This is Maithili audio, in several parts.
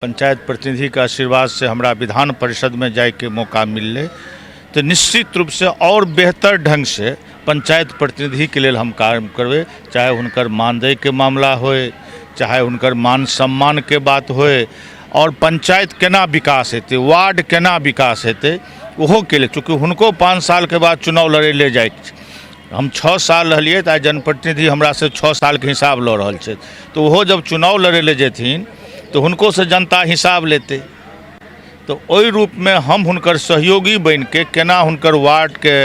पंचायत प्रतिनिधिके आशीर्वादसँ हमरा विधान परिषदमे जाइके मौका मिललै, तऽ निश्चित रूपसँ आओर बेहतर ढङ्गसँ पंचायत प्रतिनिधिके लेल हम काम करबै। चाहे हुनकर मानदेयके मामला होइ, चाहे हुनकर मान सम्मानके बात होइ, आओर पंचायत केना विकास हेतै, वार्ड केना विकास हेतै, ओहोके लेल। चूँकि हुनको 5 सालके बाद चुनाव लड़ै लए जाइके छै। हम 6 साल रहलियै तऽ आइ जनप्रतिनिधि हमरासँ 6 सालके हिसाब लऽ रहल छथि, तऽ ओहो जब चुनाव लड़ै लए जेथिन तऽ हुनकोसँ जनता हिसाब लेतै। तऽ ओहि रूपमे हम हुनकर सहयोगी बनिके केना हुनकर वार्डके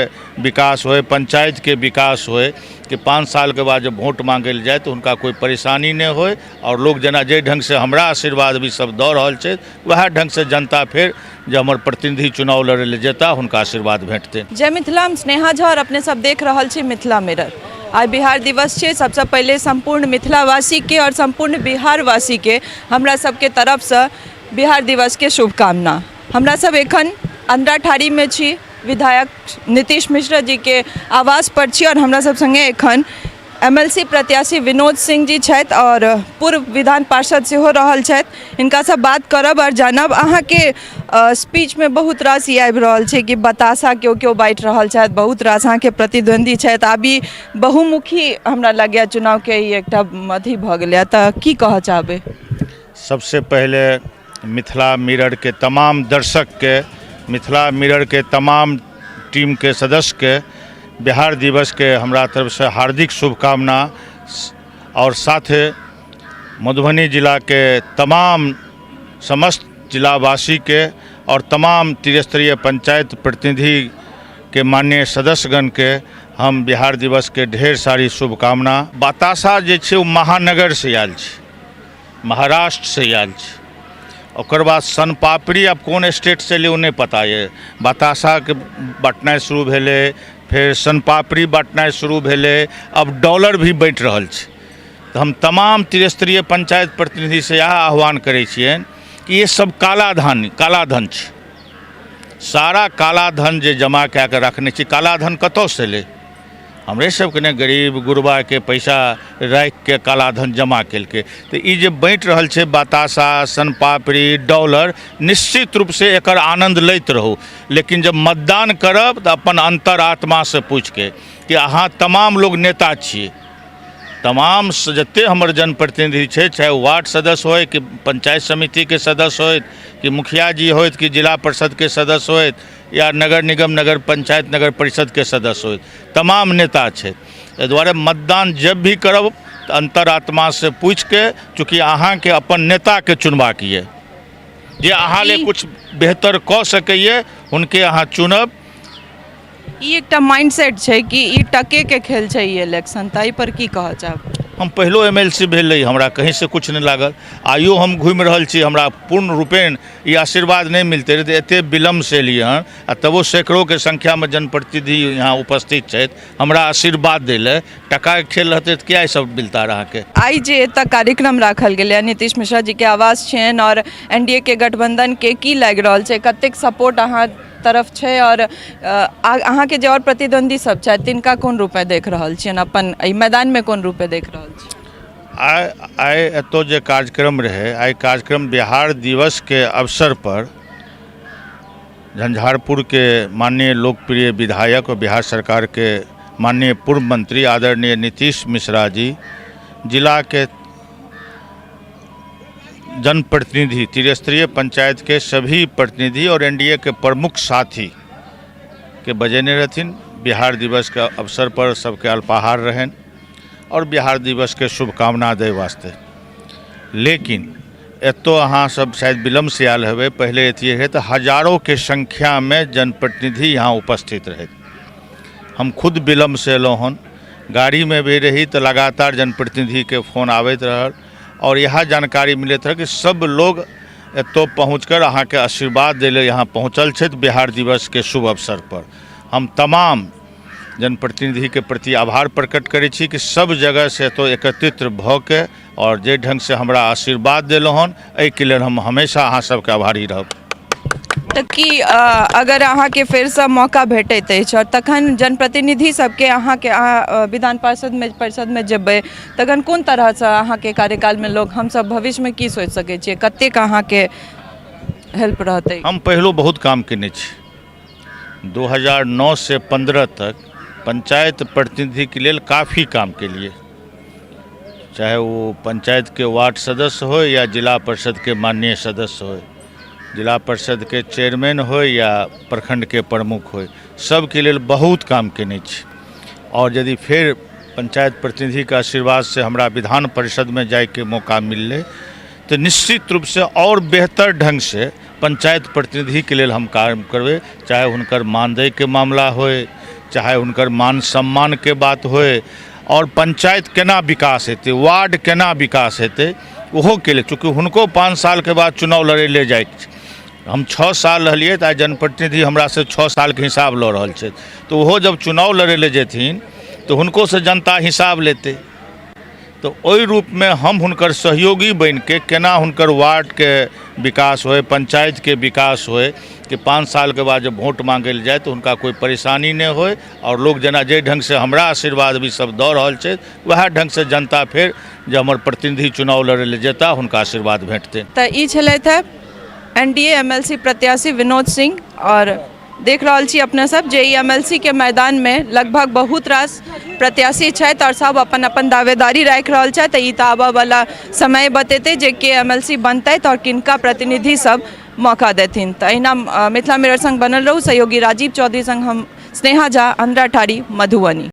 विकास होइ, पंचायतके विकास होइ, कि 5 सालके बाद जब वोट मांगै लए जाय तऽ हुनका कोइ परेशानी नहि होइ, आओर लोक जेना जाहि ढङ्गसँ हमरा आशीर्वाद भी सब दऽ रहल छथि, वएह ढङ्गसँ जनता फेर जे हमर प्रतिनिधि चुनाव लड़ै लए जेता, हुनका आशीर्वाद भेटतनि। जय मिथिला, हम स्नेहा झा और अपने सब देख रहल छी मिथिला मिरर। आइ बिहार दिवस छै। सबसँ पहिले सम्पूर्ण मिथिलावासीके और सम्पूर्ण बिहारवासीके हमरा सबके तरफसँ बिहार दिवसके शुभकामना। हमरा सब एखन अंधराठाढ़ीमे छी, विधायक नीतीश मिश्रा जीके आवास पर छी और हमरा सब संगे एखन एमएलसी प्रत्याशी विनोद सिंह जी छथि और पूर्व विधान पार्षद सेहो रहल छथि। हिनकासँ बात करब आओर जानब। अहाँके स्पीचमे बहुत रास ई आबि रहल छै कि बताशा केओ केओ बाँटि रहल छथि, बहुत रास अहाँके प्रतिद्वंदी छथि। आब ई बहुमुखी हमरा लगैए चुनावके ई एकटा अथी भऽ गेलैए, तऽ की कहऽ चाहबै? सबसे पहिले मिथिला मिररके तमाम दर्शकके, मिथिला मिररके तमाम टीमके सदस्यके बिहार दिवसके हमरा तरफसँ हार्दिक शुभकामना, आओर साथे मधुबनी जिलाके तमाम समस्त जिलावासीके आओर तमाम त्रिस्तरीय पंचायत प्रतिनिधिके माननीय सदस्यगणके हम बिहार दिवसके ढेर सारी शुभकामना। बताशा जे छै ओ महानगरसँ आयल छै, महाराष्ट्रसँ आयल छै। ओकर बाद सनपापड़ी आब कोन स्टेटसँ एलै ओ नहि पता यऽ। बताशाके बँटनाइ शुरू भेलै, फेर सनपापड़ी बँटनाइ शुरू भेलै, आब डॉलर भी बँटि रहल छै। तऽ हम तमाम त्रिस्तरीय पंचायत प्रतिनिधिसँ इएह आह्वान करै छियनि कि ई सब काला धन, काला धन छै। सारा काला धन जे जमा कए कऽ रखने छी, काला धन कतऽसँ एलै? हमरे सबके ने गरीब गुरबाके पैसा राखिके काला धन जमा केलकै। तऽ ई जे बाँटि रहल छै बताशा, सनपापड़ी, डॉलर, निश्चित रूपसँ एकर आनन्द लैत रहू, लेकिन जब मतदान करब तऽ अपन अन्तरात्मासँ पूछिके कि अहाँ तमाम लोग नेता छियै, तमाम जते हमर जनप्रतिनिधि छै, चाहे वार्ड सदस्य होय कि पंचायत समितिके सदस्य होथि कि मुखिया जी होथि कि जिला परिषदके सदस्य होथि या नगर निगम, नगर पंचायत, नगर परिषदके सदस्य होथि, तमाम नेता छै। एहि दुआरे मतदान जब भी करब तऽ अन्तरात्मासँ पूछिके, चूँकि अहाँके अपन नेताके चुनबाक यऽ जे अहाँ लेल किछु बेहतर कऽ सकैए, हुनके अहाँ चुनब। ई एकटा माइंडसेट छै कि ई टके के खेल छै ई इलेक्शन, ताहि पर की कहऽ चाहब? हम पहिलो एमएलसी भेल रही, हमरा कहींसँ किछु नहि लागल। आइयो हम घुमि रहल छी, हमरा पूर्ण रूपेण ई आशीर्वाद नहि मिलतै रहै तऽ एतेक विलम्बसँ एलियै हँ, आ तबो सैकड़ोके संख्यामे जनप्रतिनिधि यहाँ उपस्थित छथि हमरा आशीर्वाद दै लए। टकाके खेल रहतै तऽ किया ई सब मिलता रहै अहाँके? आइ जे एतऽ कार्यक्रम राखल गेलै, नीतीश मिश्रा जीके आवास छियनि आओर एनडीए के गठबंधनके की लागि रहल छै, कतेक सपोर्ट अहाँ तरफ छै आओर अहाँके जे आओर प्रतिद्वंदी सब छथि तिनका कोन रूपे देख रहल छियनि, अपन एहि मैदानमे कोन रूपे देख रहल छी? आइ एतऽ जे कार्यक्रम रहै, आइ कार्यक्रम बिहार दिवसके अवसर पर झंझारपुरके माननीय लोकप्रिय विधायक और बिहार सरकारके माननीय पूर्व मंत्री आदरणीय नीतीश मिश्रा जी, जिलाके जनप्रतिनिधि, त्रिस्तरीय पंचायत के सभी प्रतिनिधि और एनडीए के प्रमुख साथी के बजेने रहथिन। बिहार दिवस के अवसर पर सबके अल्पाहार रहनि और बिहार दिवस के शुभकामना दै वास्ते। लेकिन एतौ अहाँ सब शायद विलम्ब से आयल हेबै, पहिले अथिए रहै तऽ हजारों के संख्या में जनप्रतिनिधि यहाँ उपस्थित रहे। हम खुद विलम्ब से एलहुँ हन, गाड़ी में भी रही तऽ लगातार जनप्रतिनिधि के फोन आबैत रहल और इएह जानकारी मिलैत रहल कि सब लोग एतौ पहुँच कर अहाँके आशीर्वाद दै लए यहाँ पहुँचल छथि बिहार दिवस के शुभ अवसर पर। हम तमाम जनप्रतिनिधि के प्रति आभार प्रकट करै छी कि सब जगह से एतौ एकत्रित भऽ के और जे ढंग से हमरा आशीर्वाद देलहुँ हन, एहिके लेल हम हमेशा अहाँ सबके आभारी रहब। तऽ की अगर अहाँके फेरसँ मौका भेटैत अछि आओर तखन जनप्रतिनिधि सबके अहाँके अहाँ विधान परिषदमे जेबै, तखन कोन तरहसँ अहाँके कार्यकालमे लोक हमसब भविष्यमे की सोचि सकै छियै, कतेक अहाँके हेल्प रहतै? हम पहिलो बहुत काम केने छी। 2009 से 15 तक पंचायत प्रतिनिधिके लेल काफी काम केलिए, चाहे वो पंचायत के वार्ड सदस्य हो या जिला परिषद के माननीय सदस्य हो, जिला परिषद के चेयरमैन हो या प्रखंड के प्रमुख हो, सबके लेल बहुत काम केने छी। और यदि फेर पंचायत प्रतिनिधि के आशीर्वाद से हमरा विधान परिषद में जायके मौका मिललै तऽ निश्चित रूपसँ आओर बेहतर ढङ्गसँ पंचायत प्रतिनिधिके लेल हम काम करबै, चाहे हुनकर मानदेयके मामला होइ, चाहे हुनकर मान सम्मानके बात होइ, आओर पंचायत केना विकास हेतै, वार्ड केना विकास हेतै, ओहोके लेल। चूँकि हुनको 5 सालके बाद चुनाव लड़ै लए जाइके छै। हम 6 साल रहलियै तऽ आइ जनप्रतिनिधि हमरासँ 6 सालके हिसाब लऽ रहल छथि, तऽ ओहो जब चुनाव लड़ै लए जेथिन तऽ हुनकोसँ जनता हिसाब लेतै। तऽ ओहि रूपमे हम हुनकर सहयोगी बनिके केना हुनकर वार्डके विकास होइ, पंचायतके विकास होइ, कि 5 सालके बाद जब वोट मांगै लए जाय तऽ हुनका कोइ परेशानी नहि होइ, आओर लोक जेना जाहि ढङ्गसँ हमरा आशीर्वाद भी सब दऽ रहल छथि, वएह ढङ्गसँ जनता फेर जे हमर प्रतिनिधि चुनाव लड़ै लए जेता हुनका आशीर्वाद भेटतनि। तऽ ई छलथि हे एनडीए एमएलसी प्रत्याशी विनोद सिंह। आओर देख रहल छी अपने सब जे ई एमएलसी के मैदान में लगभग बहुत रास प्रत्याशी छथि और सब अपन अपन दावेदारी राखि रहल छथि। तऽ ई तऽ आबऽ वाला समय बतेतै जे के एमएलसी बनतथि और किनका प्रतिनिधि सब मौका देथिन। तऽ अहिना मिथिला मिरर संग बनल रहू। सहयोगी राजीव चौधरी संग हम स्नेहा झा, अंधराठाढ़ी, मधुबनी।